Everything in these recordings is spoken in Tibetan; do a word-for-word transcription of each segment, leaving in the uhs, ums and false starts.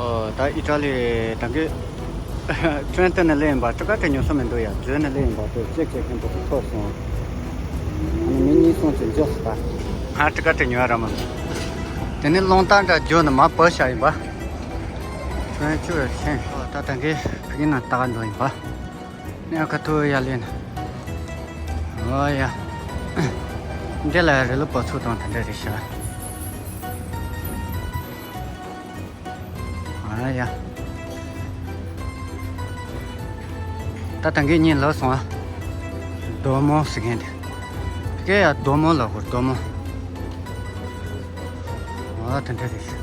ཨོ། ད་ཨི་ཊ་ལི་ད་གིན་ཊེན་ནས་སླེབས་ཡིན་པ། ཊི་ཀ་ཊི་ཉོ་ས་མི་འདུག་ཡ། ཇོ་ནས་སླེབས་ཡིན་པ། དེ་ཅེག་བྱེད་མཁན་དེ་ཚོ་ཐོབ་སོང་། ཨ་ནི་མི་གཉིས་གསུམ་ཅིག་འཇོག་སོང་པ། ང་ཊི་ཀ་ཊི་ཉོ་ཡ་རག་མ་སོང་། དེ་ནས་རླུང་རྟ་འདྲ་རྒྱུགས་ནས་མར་བབས་བཞག་ཡིན་པ། ཁྱོད་ཆུ་རེ་ཆེན། ད་ད་གིན་ཕ་གི་ནང་ལྟ་ག་འགྲོ་ཡིན་པ། ནས་ཁ་ཐུག་ཡར་སླེབས་ན། ཨོ་ཡ། འདི་ལ་རི་ལུ་བབས་ཚུགས་དང་དེ་འདྲ་རེད་ཤག། ཨ་ཡ། ད་ད་གིན་གཉིད་ལོག་སོང་ཨ། རྡོ་མོ་ཟེར་མཁན་དེ། སྐད་ཡ་རྡོ་མོ་ལབ་དགོས། རྡོ་མོ། ཨ་དེ་འདྲ་རེད།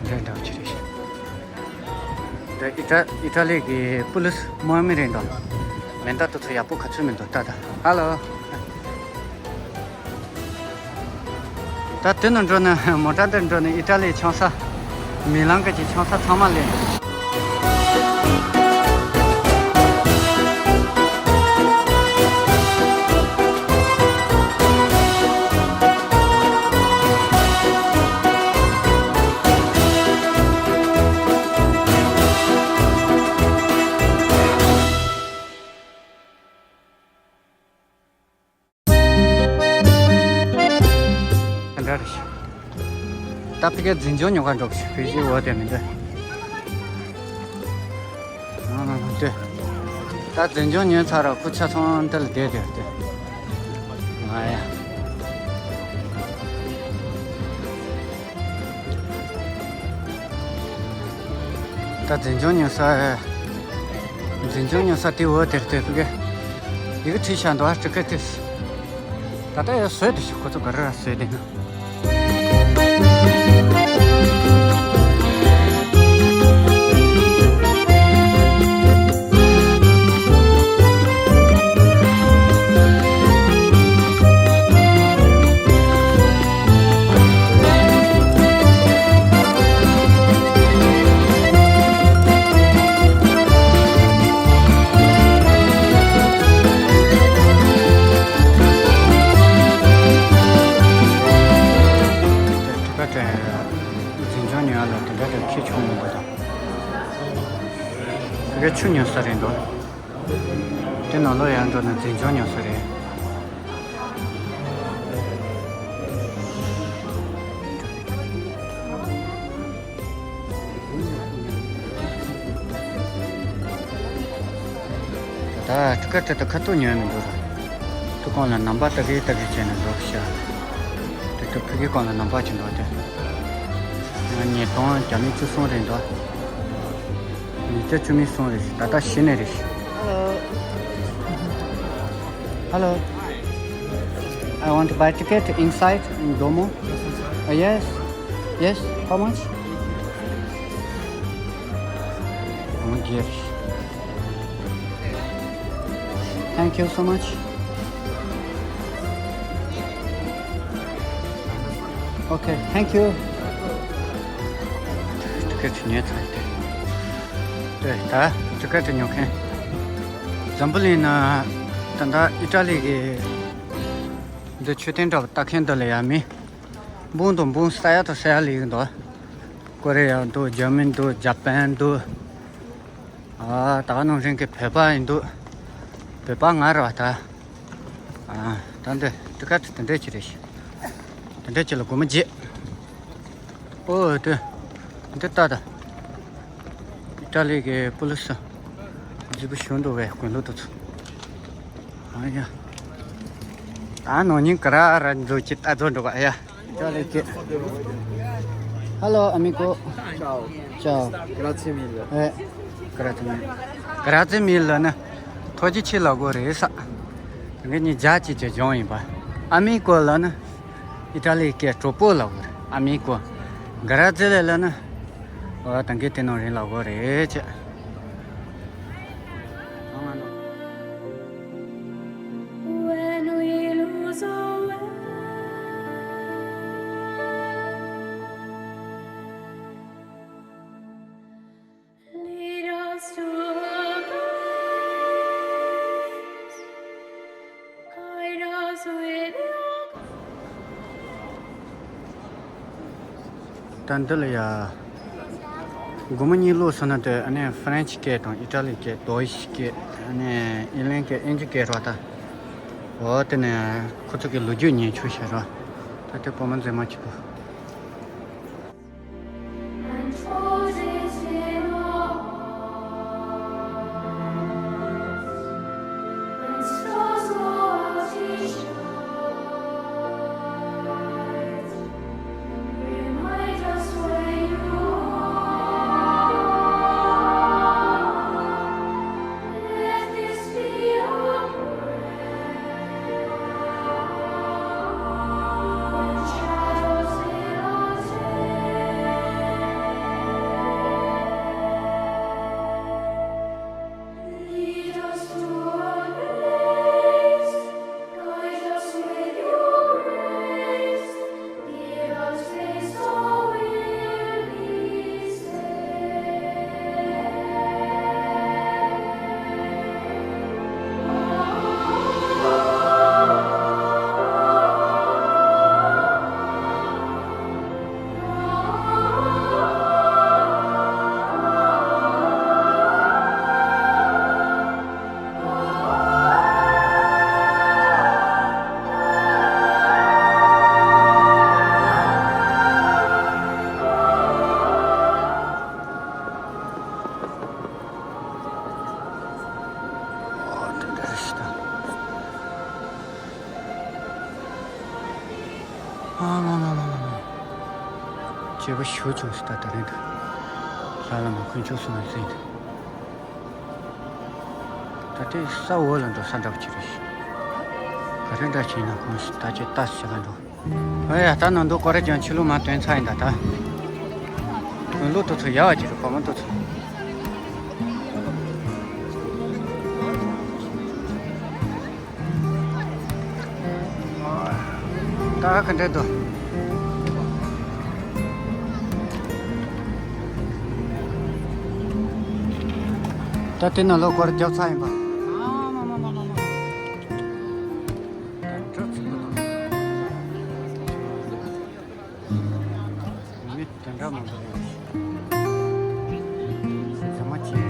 དེ་འདྲ་འདྲ་བོ་ཅིག་རེད་ཤག། འདི་ཨི་ཊ་ཨི་ཊ་ལི་གི་པུ་ལི་སི་དམག་མི་རེད་འདུག། མེ་མདའ་དེ་ཚོ་ཡག་པོ་ག་ཚོད་མི་འདུག་ལྟ་དང་། ཧ་ལོ། ད་དེ་ནས་འགྲོ་ནས་མོ་ཊ་འདིར་འགྲོ་ནས་ཨི་ཊ་ལིའི་ཆང་ས། མི་ལང་ཀ་གི་ཆང་ས་ཚང་མ་ལེན། ག་འདྲ་རེད་ཤག། ད་ཕ་གིར་འཛིན་སྐྱོང་ཉོ་གར་འགྲོ་གི་ཤག། ཕ་གིའི་འོ་དེ་མི་འདུག། ཨ་ལྟོས། ད་འཛིན་སྐྱོང་ཉོས་ཚར་ར། ཁོ་ཆ་ཚང་འདི་ལ་བསྡད་དེ་ལྟོས། ང་ཡ། ད་འཛིན་སྐྱོང་ཉོ་ས། འཛིན་སྐྱོང་ཉོ་ས་དེ་འོ་དེར་དེ་ཕ་གི་ཡི་གེ་བྲིས་བཞག་འདུག་ཨ། ཊི་ཀེ་ཊི་དེ། ད་ལྟ་ཡང་བཟོས་དེ་ཤག། ཁོ་ཚོ་ག་རེ་ར་བཟོས་དེ་ན། འཛིན་སྐྱོང་ཉོ་ཡ་ལ་དེ་འདྲ་དེ་ཁྱི་ཆུང་ཉོ་དགོས་དང་། དེ་ག་ཆུ་ཉོ་ས་རེད་འདུག། དེ་ནང་ལོགས་ཡར་འགྲོ་ན་འཛིན་སྐྱོང་ཉོ་ས་རེད། ད་ཊི་ཀེ་ཊི་དེ་ཁ་ཐུག་ཉོས་མི་འདུག་ར། ཐུག་གོང་ལ་ནམ་པ་ལྟ་གི་ལྟ་གི་བྱས་ནས་འགྲོ་ཤག། དེ་ཐུག་ཕ་གི་གོང་ལ་ནམ་པ་ཅིག་འགྲོ་དེ། ང་ཉིས་སྟོང་བརྒྱ་མེད་བཅུ་གསུམ་རེད་འདུག། ཉིས་བརྒྱ་བཅུ་མེད་གསུམ་རེད། ད་ལྟ་བཞི་ནས་རེད། Hello. Hello. I want to buy ticket inside in Domo. Uh, yes. Yes. How much? How much? Yes. Thank you so much. Okay, thank you. ཊི་ཀེ་ཊི་ཉོས་ཚར་ཏེ། ལྟོས་ད། ཊི་ཀེ་ཊི་ཉོ་མཁན། འཛམ་བུ་གླིང་ན་ད་ལྟ་ཨི་ཊ་ལི་གི་འདི་མཆོད་རྟེན་འདྲ་པོ་ལྟ་མཁན་འདི་ལ་ཡ་མི་འབུམ་དང་འབུམ་ས་ཡ་དང་ས་ཡ་ལ་ཡིན་འདུག། ཀོ་རི་ཡ་འདུག། འཇར་མན་འདུག། ཇ་པན་འདུག། ཨ། ད་ག་ནང་བཞིན་གྱི་བོད་པ་ཡིན་འདུག། བོད་པ་ང་རེད་པ་ད། ཨ། ད་འདི་ཊི་ཀེ་ཊི་དེ་འདྲས་ཅིག་རེད། དེ་འདྲས་ཅིག་ལ་སྒོར་མོ་བརྒྱད། ཨོ་དེ། འདི་ལྟ་ད། ཨི་ཊ་ལི་གི་པུ་ལི་སི་བརྗིད་པོ་ཞུ་འདུག་པས་དགུན་ལོ་དེ་ཚོ། ཨ་ཡ། ད་ནང་ཉིན་ག་ར་ར་འཛུལ་གྱི་ལྟ་ཚོད་འགྲོ་ག་ཡ། Ciao, Ricky. Hello, amico. Ciao. Ciao. Grazie mille. Eh, grazie mille. Grazie mille ནི་ཐུགས་རྗེ་ཆེ་ལབ་དགོས་རེད་ས། ངེད་གཉིས་རྒྱ་ཆེ་ཆེ་སྦྱོང་ཡིན་པ། ཨ་མི་ཀོ་ལ་ནི་ ཨི་ཊ་ལི་སྐད་གྲོགས་པོ་ལབ་དགོས་རེད། ཨ་མི་ཀོ། ག་ར་ཛེ་ལེ་ལབ་ན། འོ་ད་གིན་དེ་ནང་རིང་ལབ་དགོས་རེད་ཅེས། When we lose our way, lead us to a place, guide us with your ད་འདི་ལ་ཡ། སྒོར་མོ་གཉིས་བླུགས་སོང་ན་དེ་ཨ་ནི་ཧྥ་རན་ཆི་སྐད་དང་ཨི་ཊ་ལི་སྐད། ཌོ་ཡིཆ་སྐད། ཨ་ནི་ཨི་ལན་སྐད། དབྱིན་ཇི་སྐད་རོ་ད། འོ་དེ་ནས་ཁོ་ཚོ་གི་ལོ་རྒྱུས་ཉན་ཆོག་ཤག་རོ། ད་དེ་བུ་མོ་མཛེས་མ་གཅིག་པོ། ཨ་མ་མ་མ་མ་མ། བྱས་པ་ཞུ་བྱུང་ཟེར། ད་དེ་རིང་ད་ལ་ལ་མ་ཁོན་ཆུག་སོང་ཟིན། ད་དེ་ས་འོག་ལ་འགྲོ་ས་འདྲ་པོ་ཅིག་རེད། ག་རེ་འདྲ་བྱས་ན་ཁོང་ད་ཅི་ལྟ་ཟེར་ལ་འགྲོ། ཨ་ཡ། ད་ནང་དུ་སྐོར་ར་ཀྱང་ཕྱི་ལོགས་མ་ཐོན་ཚར་ཡིན་ད་ད། དགུན་ལོ་དུ་ཚོ་ཡག་ཅིག་རེད། བུ་མོ་དུ་ཚོ། ད་ག་འདྲ་འདུག་ད་དེ་ནང་ལོགས་སྐོར་རྒྱབ་ཚར་ཡིན་པ། ཨ་མ་མ་མ་མ་མ། ད་འགྲོ་ཚུགས་པ་དང་། མི་དེ་འདྲ་མང་པོ་རེད། ཟ་མ་བྱེད།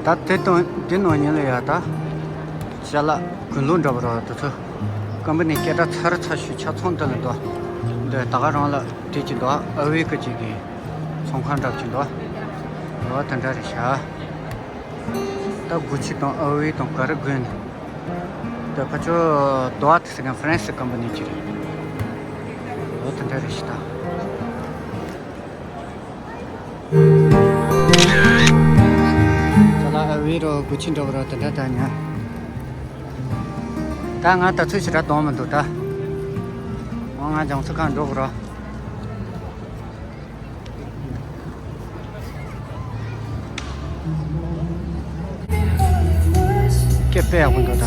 ད་དེ་དང་དེ་ནང་ཉིན་ལ་ཡ་ད། ཅ་ལག་དགུན་ལོ་འདྲ་པོ་ར་དེ་ཚོ། ཀམ་པ་ནི་སྐད་གྲགས་ཚ་རུ་ཚ་ཞུ་ཆ་ཚང་འདི་ལ་འདུག་འདི་ད་ག་རང་ལ་བྲིས་ཀྱི་འདུག་ཨ་ཝེ་ཀ་ཅིག་གི་ཚོང་ཁང་འདྲ་པོ་ཅིག་འདུག་འོ་དེ་འདྲ་རེད་ཤག་ད་གུ་ཆི་དང་ཨ་ཝེ་དང་ག་རེ་དགོས་ནས། ད་ཕ་ཆོ་དོ་ཨ་ཏི་ཟེར་མཁན་ཧྥ་རན་སི་ཀམ་པ་ནི་ཅིག་རེད། འོ་དེ་འདྲ་རེད་ཤག་ད། ད་ལ་ཨ་ཝེ་རོ་གུ་ཆི་འདྲ་པོ་ར་དེ་འདྲ་ད་ཉ། ད་ང་ད་ཚོད་ཞིག་ར་གཏོང་མི་འདུག་ད། འོ་ང་རྒྱང་མཚོ་ཁ་འགྲོ་དགོས་ར། སྐད་དཔེ་ཡག་པོ་འདུག་ད།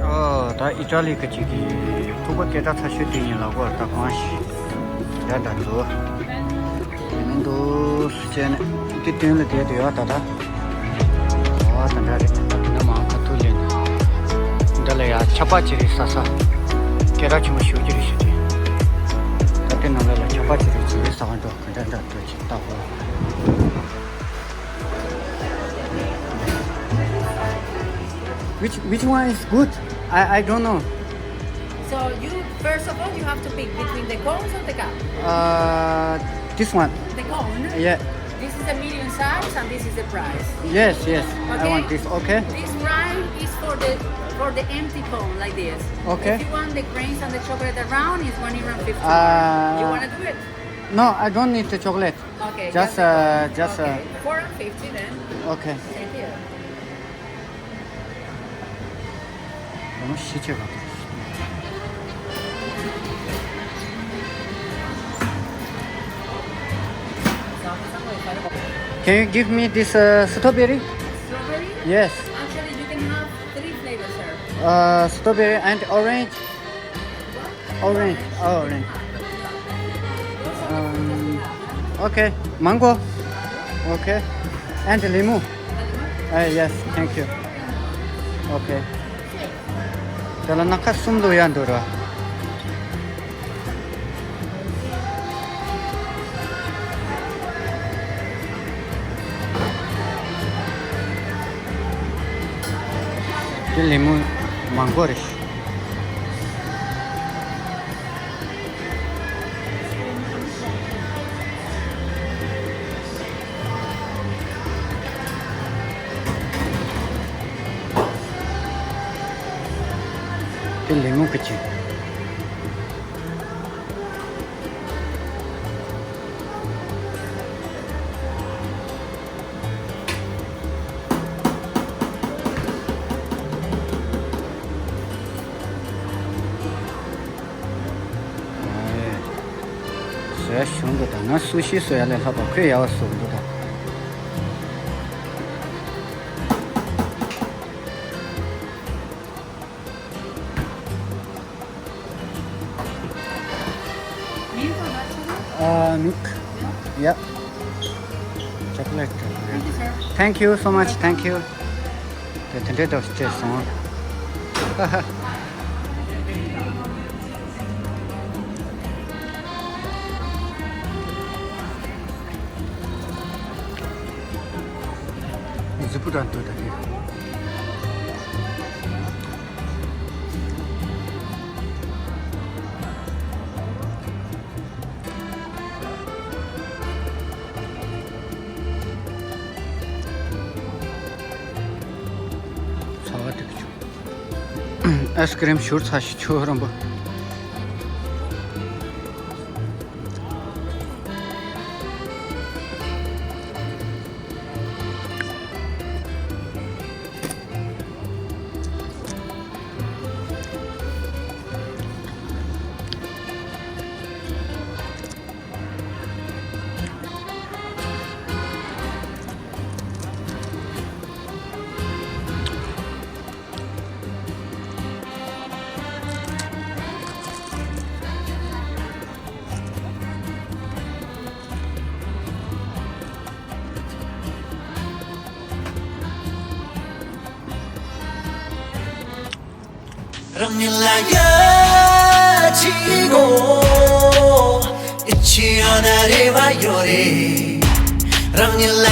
ཨོ། ད་ཨི་ཊ་ལི་གི་ཅིག་གི་ཐུག་པ་སྐད་གྲགས་ཚ་ཤོས་དེ་ཡིན་ལ་གོ། ད་གང་ཞིག་ད་ད་འགྲོ། མི་འདུག་ཟེར་ནས་དེ་དོན་ལ་བསྡད་དུ་ཡོད་ད་ད། ཨོ་ད་འདྲ་རེད། ད་དེ་ན་མང་ཁ་ཐུག་ལེན། འདྲ་ལ་ཡ་ཆབ་པ་ཅི་རེད་ཟ་ས། སྐད་གྲགས་ཆེན་པོ་ཞུ་རྒྱུ་རེད་ཞུ་དེ། ད་དེ་ནང་ལ་ལ་ཆབ་པ་ཅི་རེད་ཅི་རེད་ཟ་བ་འགྲོ་ག་འདྲ་འདྲ་འགྲོ་ཅིག་ལྟ་གོ། Which which one is good? I I don't know. So you first of all you have to pick between the cones or the cup. Uh, this one. The cone. Yeah. This is a medium size and this is the price. Yes, yes. I want this. Okay. This price is for the for the empty cone like this. Okay. If you want the grains and the chocolate around, it's one euro fifty. Uh, you wanna do it? No, I don't need the chocolate. Okay. Just uh, just uh. Okay. Four and fifty then. Okay. Thank you. Can you give me this uh, strawberry? Strawberry? Yes. Actually, you can have three flavors, sir. Uh, strawberry and orange. Orange. Orange. Um, okay. Mango. Okay. And lemon. Uh, yes. Thank you. Okay. དེ་ལ་སྣ་ཁ་གསུམ་འདུག་ཡ་འདུག་ར། དེ་ལེ་མོན་མང་པོ་རེད། དེ་ལེ་མོན་གི་ཅིག་བཟོ་ཡ་ཞུ་འདུག་ད་ང་སུ་ཤི་བཟོ་ཡ་ལས་ལྷག་པ་ཁོས་ཡག་པ་བཟོ་འདུག་ད། Uh, milk. Yeah. Chocolate. Thank you, sir. Thank you so much. Thank you. དེ་དེ་འདྲའི་འདྲ་བྱས་སོང་། གཟི་པོ་འདྲ་འདུག་ད་དེ། ཚ་བ་དེ་གི་ཆུ། ཨའི་སི་ཀི་རིམ་བཞུར་ཚར་ཤི་ཆུ་རོམ་པོ། རང་ཉིད་ལ་ཡ་ཆི་གོ། ཨི་ཆི་ཡོད་ན་རེ་བ་ཡོད་རེད། རང་ཉིད་ལ།